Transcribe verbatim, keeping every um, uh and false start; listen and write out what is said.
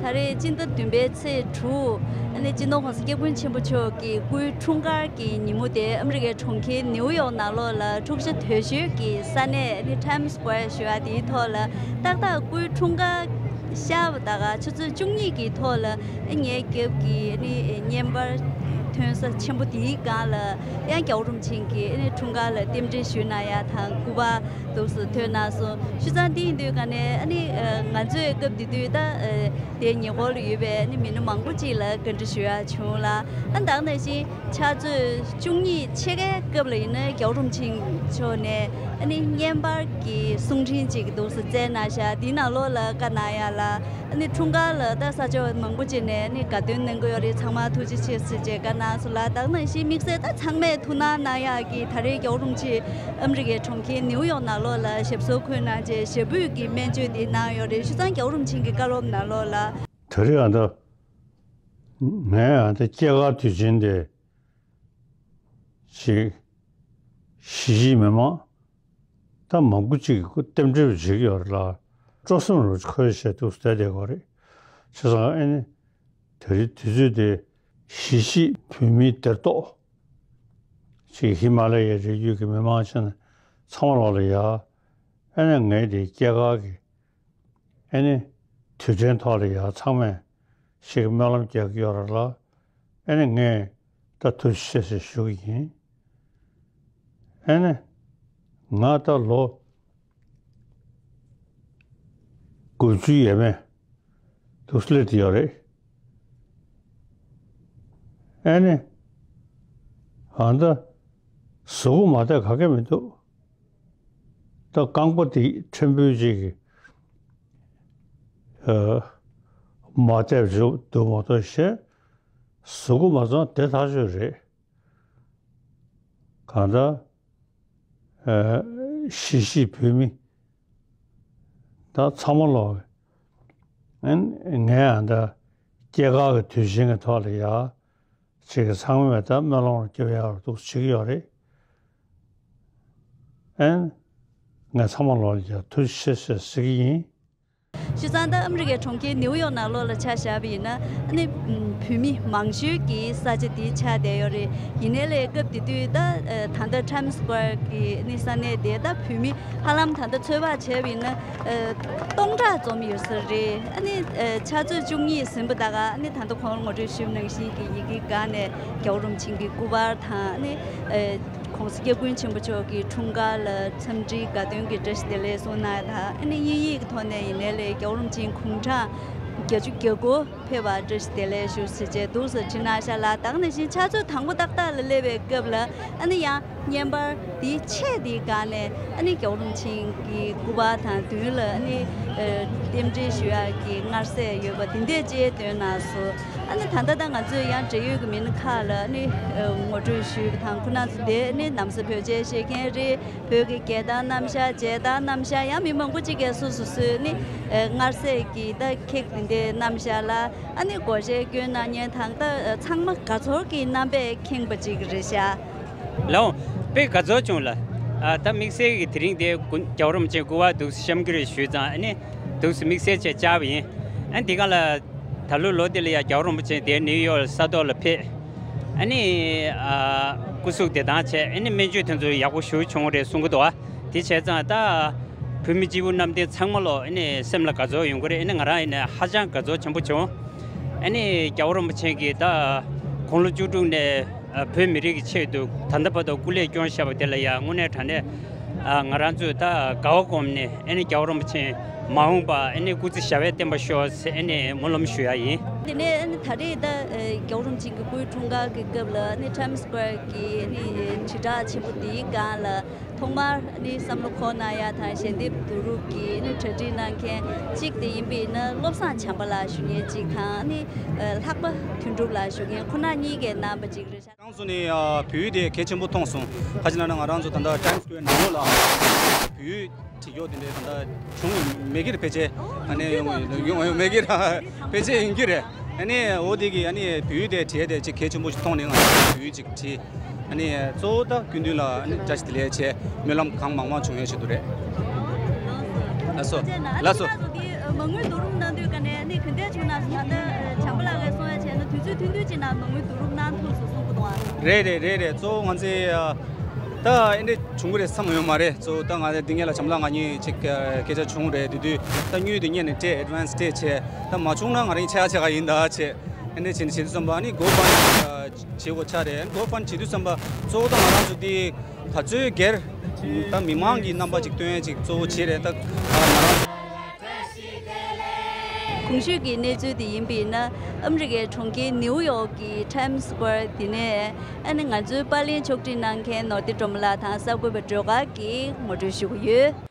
ད་རེས་སྤྱི་ཟླ་བདུན་པའི་ཚེས་དྲུག་ཨ་ནི་སྤྱི་ནོར་༸གོང་ས་༸སྐྱབས་མགོན་ཆེན་པོ་མཆོག་གི་སྐུའི་འཁྲུངས་སྐར་གྱི་ཉིན་མོ་དེ་ཨ་མི་རི་ཀའི་གྲོང་ཁྱེར་ནེའུ་ཡོག་ནང་ལོགས་ལ་འཁྲུག་ཆ་དོད་ཤོས་ཀྱི་ས་གནས་ཨ་ནི་Times Square་ཞུ་བ་དེའི་ཐོག་ལ་ཏག་ཏག་སྐུའི་འཁྲུངས་སྐར་ཤར་བ་དང་ཆུ་ཚོད་བཅུ་གཉིས་ཀྱི་ཐོག་ལ་ཨ་ངའི་རྒྱབ་ཀྱི་ཨ་ནི་བརྙན་པར་ཐོན་ས་ཆེན་པོ་དེའི་སྒང་ལ་ཡང་རྒྱལ་བ་རིན་པོ་ཆེ་གི་ཨ་ནི་འཁྲུངས་སྐར་ལ་རྟེན་འབྲེལ་ཞུ་གནང་ཡ་དང་སྐུ་པར་འདུག་སེ་ཐོན་གནང་སོང་། བྱས་ཙང་དེ་ཡིན་དུས་ག་ནས་ཨ་ནི་ང་ཚོས་སྐབས་དེ་དུས་ད་དེའི་ཉེ་འཁོར་ལ་ཡོད་པའི་ཨ་ནི་མི་སྣ་མང་པོ་ཅིག་ལ་བཀའ་འདྲི་ཞུ་ཡ་བྱུང་ལ། ཨ་ད་ག་ནང་བཞིན་ཆུ་ཚོད་བཅུ་གཉིས་ཕྱེད་ཀའི་སྐབས་ལ་ཡིན་ན་རྒྱལ་བ་རིན་པོ་ཆེ་མཆོག་ནས་ཨ་ནི་བརྙན་པར་གྱི་གསུང་འཕྲིན་ཅིག་འདུག་སེ་བསྩལ་གནང་ཤག་དེའི་ནང་ལོགས་ལ་བཀའ་གནང་ཡ་ལ། ཨ་ནི་འཁྲུངས་སྐར་ལ་ད་ས་ཕྱོགས་མང་པོ་ཅིག་ནས་ཨ་ནི་དགའ་སྟོན་གནང་གི་ཡོད་རེད། ཚང་མ་ཐུགས་རྗེ་ཆེ་ཟེར་བྱས་བཀའ་གནང་སོང་ལ། ད་ག་ནང་བཞིན་དམིགས་བསལ་ད་ཚང་མས་ཐུགས་སྣང་གནང་ཡག་གི་ད་རེས་རྒྱལ་བ་རིན་པོ་ཆེ་ཨ་མི་རི་ཀའི་གྲོང་ཁྱེར་ནེའུ་ཡོག་ནང་ལོགས་ལ་ཞབས་སོར་འཁོད་གནང་བྱས་ཞབས་པུས་ཀྱི་སྨན་བཅོས་དེ་གནང་ཡོད་རེད། བྱས་ཙང་རྒྱལ་བ་རིན་པོ་ཆེ་གི་བཀའ་སློབ་ནང་ལོགས་ལ། ད་རེས་ཨ་ད་ངས་ཨ་ད་སྐྱེས་སྐར་དུས་ཆེན་དེ་ཅིག་གཞིས་བྱེས་མི་མང་ད་མང་པོ་ཅིག་གིས་རྟེན་འབྲེལ་བྱེད་ཀྱི་ཡོད་རེད་ལ། སྤྲོ་སེམས་རུ་འཁོལ་བྱས་འདུག་བསྡད་བསྡད་ཀྱི་ཡོད་རེད། བྱས་ཙང་ཨ་ནི་དེ་རིང་དུས་ཚོད་དེ་གཞིས་བྱེས་བོད་མིའི་སྡེར་གཏོགས་ཅིག་ཧི་མ་ལ་ཡའི་རི་རྒྱུད་ཀྱི་མི་མང་ཆེན་ཚང་མ་ལོག་ལ་ཡ། ཨ་ནི་ངའི་དེ་སྐྱེས་སྐར་གྱི་ཨ་ནི་དུས་དྲན་ཐོག་ལ་ཡ་ཚང་མས་ཞིག་སྨོན་ལམ་རྒྱག་གི་ཡོད་རེད་ལ། ཨ་ནི་ངས་ད་ཐུགས་རྗེ་ཆེ་ཞུ་གི་ཡིན། ཨ་ནི་ང་ད་ལོ་དགུ་བཅུ་ཡས་མས་འདུག་སླེབས་ཡོད་རེད། ཨ་ནི་ཨ་ད་གཟུགས་པོ་མ་བདེ་ག་གེ་མི་འདུག་ད་རྐང་པ་དེ་ཕྲན་བུ་ཅིག་གི་ཨ་མ་བདེ་བ་འདུག་མ་གཏོགས་བྱས་གཟུགས་པོ་མ་ཚང་བདེ་ཐག་ཆོད་རེད། གང་ལྟར་ཨ་གཞིས་བྱེས་བོད་མི་ད་ཚང་མ་ལོག་ཨ་ངས་ཨ་ད་སྐྱེས་སྐར་གྱི་དུས་ཆེན་གྱི་ཐོག་ལ་ཡ་ཅིག་གི་ཚང་མས་ད་སྨོན་ལམ་རྒྱབ་ཡག་འདུག་བྱེད་ཀྱི་ཡོད་རེད། ཨན། ངས་ཚང་མ་ལོག་ལ་ཡ་ཐུགས་རྗེ་ཆེ་ཞེས་ཟེར་གྱི་ཡིན། བྱས་ཙང་ད་ཨ་མི་རི་ཀའི་གྲོང་ཁྱེར་ནེའུ་ཡོག་ནང་ལོགས་ལ་ཆ་བཞག་པ་ཡིན་ན་ཨ་ནི་བོད་མི་མང་ཤོས་ཀྱི་ས་ཆ་དེ་ཆགས་བསྡད་ཡོད་རེད། ཡིན་ནའི་ལས་སྐབས་དེ་དུས་ད་ད་ལྟ་Times Square་གི་ཨ་ནི་ས་གནས་དེ་ད་བོད་མི་ཧ་ལམ་ད་ལྟ་ཚོད་དཔག་བྱས་པ་ཡིན་ན་སྟོང་ཕྲག་འཛོམས་ཡོད་ས་རེད། ཨ་ནི་ཆུ་ཚོད་བཅུ་གཉིས་ཟིན་པ་ད་ག་ཨ་ནི་ད་ལྟ་གོང་ལ་ངོ་སྤྲོད་ཞུས་པ་ནང་བཞིན་གྱི་ཡི་གེ་སྒང་ནས་རྒྱལ་བ་རིན་པོ་ཆེ་གི་སྐུ་པར་དང་ཨ་ནི་༸གོང་ས་༸སྐྱབས་མགོན་ཆེན་པོ་མཆོག་གི་འཁྲུངས་སྐར་ལ་འཚམས་འདྲིའི་དགའ་སྟོན་གྱི་བཀྲ་ཤིས་བདེ་ལེགས་གསུངས་གནང་ཡ་དང་ཨ་ནི་དབྱིན་ཡིག་གི་ཐོག་ནས་ཡིན་ནའི་ལས་རྒྱལ་བ་རིན་པོ་ཆེའི་དགུང་གྲངས་བརྒྱད་ཅུ་གྱ་དགུ་ཕེབས་པར་བཀྲ་ཤིས་བདེ་ལེགས་ཞུ་ཟེར་བྱས་འདུག་སེ་བྲིས་གནང་ཤག་ལ། ད་ག་ནང་བཞིན་ཆུ་ཚོད་དང་པོ་ཏག་ཏག་ལ་སླེབས་པའི་སྐབས་ལ་ཨ་ནི་ཡང་བརྙན་པར་དེའི་ཆེད་དེའི་སྒང་ནས་ཨ་ནི་རྒྱལ་བ་རིན་པོ་ཆེ་གི་སྐུ་པར་དང་མདུན་ལ་ཨ་ནི་རྟེན་འབྲེལ་ཞུ་ཡག་གི་མངར་ཟས་ཡོད་པ་དེ་འདྲས་ཅིག་བཏོན་གནང་སོང་། ཨ་ནི་ད་ལྟ་ད་ང་ཚོས་ཡང་འབྲེལ་ཡོད་ཀྱི་མི་སྣ་ཁག་ལ་ཨ་ནི་ངོ་སྤྲོད་ཞུས་པ་དང་ཁོ་རང་ཚོ་དེ་ནི་ན་བཟའ་བོད་ཆས་བཞེས་མཁན་རེད། བོད་ཀྱི་རྒྱལ་དར་བསྣམས་ཤག་མཇལ་དར་བསྣམས་ཤག་ཡང་མི་མང་པོ་ཅིག་གིས་སོ་སོ་སོའི་ནི་མངར་ཟས་ཀྱི་ད་ཁེག་དེ་འདྲས་བསྣམས་ཤག་ལ་ཨ་ནི་སྒོར་གཞས་སྐྱོན་གནང་མཁན་དང་ད་ཚང་མ་དགའ་ཚོར་གྱི་རྣམ་པས་ཁེངས་པ་ཅིག་རེད་ཤག་ལའོ། དཔེ་དགའ་ཚོར་བྱུང་ལ། ཨ་ད་དམིགས་བསལ་གྱི་དེ་རིང་དེ་རྒྱལ་བ་རིན་པོ་ཆེ་སྐུ་པར་འདུག་སེ་བཤམས་ཀྱི་རེད་ཞུས་ཙང་ཨ་ནི་འདུག་སེ་དམིགས་བསལ་བྱས་བཅར་བ་ཡིན། ཨ་ནི་འདི་ག་ལ་ད་ལོ་ལོ་འདི་ལ་ཡ་རྒྱལ་བ་རིན་པོ་ཆེ་དེ་ནིའུ་ཡོག་ས་ཐོག་ལ་ཕེབས། ཨ་ནི་ཨ་སྐུ་གཟུགས་བདེ་ཐང་བྱས་ཨ་ནི་སྨན་བཅོས་དེ་ཚོ་ཡག་པོ་ཞེ་པོ་བྱུང་བ་རེད་གསུང་གི་འདུག་ཨ། དེ་བྱས་ཙང་ད་བོད་མི་སྤྱི་བོ་གནམ་བསྟན་ཚང་མ་ལོ་ཨ་ནི་སེམས་ལ་དགའ་ཚོར་ཡོང་གི་རེད། ཨ་ནི་ང་རང་ཡིན་ན་ཧ་ཅང་དགའ་ཚོར་ཆེན་པོ་བྱུང་། ཨ་ནི་རྒྱལ་བ་རིན་པོ་ཆེ་གིས་ད་དགུང་ལོ་བཅུ་དྲུག་ནས་ཨ་བོད་མི་རིགས་ཀྱི་ཆེད་དུ་ད་ལྟ་བར་དུ་སྐུ་ལས་བསྐྱོན་བཞག་པ་དེ་ལ་ཡང་དངོས་གནས་དྲང་གནས་ཨ་ང་རང་ཚོས་ད་དགའ་བ་སྒོམ་ནས་ཨ་ནི་རྒྱལ་བ་རིན་པོ་ཆེ་མ་འོངས་པ་ཨ་ནི་སྐུ་ཚེ་ཞབས་པད་བརྟན་པར་ཤོག་ཟེར་ཨ་ནི་སྨོན་ལམ་ཞུ་ཡ་ཡིན། དེ་ནས་ཨ་ནི་ད་རེས་ད་ཨ་རྒྱལ་བ་རིན་པོ་ཆེ་གི་སྐུའི་འཁྲུངས་སྐར་གྱི་སྐབས་ལ་ཨ་ནི་Times Square་གི་ཨ་ནི་དྲིལ་བསྒྲགས་ཆེན་པོ་དེའི་སྒང་ལ། ཐོག་མར་ནི་བསམ་བློ་འཁོར་གནང་ཡ་དང་ཞལ་འདེབས་བསྡུ་རུབ་ཀྱིས་ནི་གྲ་སྒྲིག་གནང་མཁན་གཅིག་དེ་ཡིན་པས་ན་བློ་བཟང་བྱམས་པ་ལགས་ཞུ་མཁན་གཅིག་དང་ནི་ལྷག་པ་དོན་གྲུབ་ལགས་ཞུ་མཁན་ཁོ་ན་གཉིས་ཀའི་རྣམ་པ་གཅིག་རེད་ཤག་ང་རང་ཚོ་ནི་བོད་ཡིག་དེ་གལ་ཆེན་པོ་མཐོང་སོང་། ག་ཅི་ལབ་ན་ང་རང་ཚོ་ད་ལྟ་Times Square་ནང་ལོགས་ལ་བོད་ཡིག་བྲིས་ཀྱོག་དེ་འདྲའི་ད་ལྟ་བྱུང་མེད་ཀྱི་རེད། ཕལ་ཆེར་ཨ་ནི་ཡོང་ཡོང་མེད་ཀྱི་རེད། ཕལ་ཆེར་ཡིན་གྱི་རེད། ཨ་ནི་འོ་དེ་གི་ཨ་ནི་བོད་ཡིག་དེ་བྲིས་དེ་ཅིག་གལ་ཆེན་པོ་ཞིག་མཐོང་ནས་ང་ཚོ་བོད་ཡིག་ཅིག་བྲིས། ཨ་ནི་གཙོ་བོ་ད་སྐུ་མདུན་ལ་ཨ་ནི་བཀྲ་ཤིས་བདེ་ལེགས་བྱས་སྨོན་ལམ་གང་མང་མང་བྱུང་ཡས་ཆེད་དུ་རེད། ལགས་སོ། ལགས་སོ། ཨ་ནི་ང་ཚོ་འདི་མ་དངུལ་བསྡུ་རུབ་གནང་དུས་ག་ནས་ཨ་ནི་ག་འདྲས་བྱུང་ན་ ད་ལྟ་བྱམས་པ་ལགས་ཀྱིས་གསུང་ཡ་བྱས་ན་དུས་ཚོད་ཐུང་ཐུང་ཅིག་ནང་མ་དངུལ་བསྡུ་རུབ་གནང་ཐུབ་སོང་གསུང་གི་འདུག་ཨ། རེད་རེད་རེད་རེད། གཙོ་བོ་ང་ཚོས་ཨ། ད་ཨེ་འདྲ་བྱུང་གི་རེད་བསམ་ཡོད་མ་རེད། གཙོ་བོ་ད་ང་ཚོ་འདི་སྔོན་ལ་བྱམས་པ་ལགས་ང་གཉིས་ཅིག་ཨ། སྐད་ཆ་བྱུང་རེད། དེ་དུས་ད་དངུལ་དེ་སྔོན་ནས་སྤྲད། ཨེཌ་ཝན་སི་སྤྲད་བྱས། ད་མ་བྱུང་ན་ང་རང་ཆ་ཡ་ཆ་ག་ཡིན་ད་བྱས། ཨེ་འདྲ་བྱས་ནས་བྱེད་དུས་ཙམ་པ་ཨ་ནི་གོ་ཕན་ཌི་བྱེད་དགོས་ཆགས་རེད། གོ་ཕན་ཌི་བྱེད་དུས་ཙམ་པ་གཙོ་བོ་ད་ང་རང་ཚོ་འདི་ག་ཚོད་སྒེར་ད་མི་མང་གི་རྣམ་པ་ཅིག་སྟོན་ཡ་ཅིག་གཙོ་བོ་བྱས་རེད། ད་ང་རང་གོང་ཞུས་ཀྱི་གནས་ཚུལ་དེ་ཡིན་པས་ན། ཨ་མི་རི་ཀའི་གྲོང་ཁྱེར་ནེའུ་ཡོག་གི་ཊའིམ་སི་ཀོ་ཝེར་དེ་ནས་ཨ་ནི་ང་ཚོའི་པར་ལེན་ཕྱོགས་སྒྲིག་གནང་མཁན་ནོར་བདེ་སྒྲོལ་མ་ལགས་དང་གསར་འགོད་པ་སྒྲོལ་དཀར་གྱིས་ངོ་སྤྲོད་ཞུ་གི་ཡོད།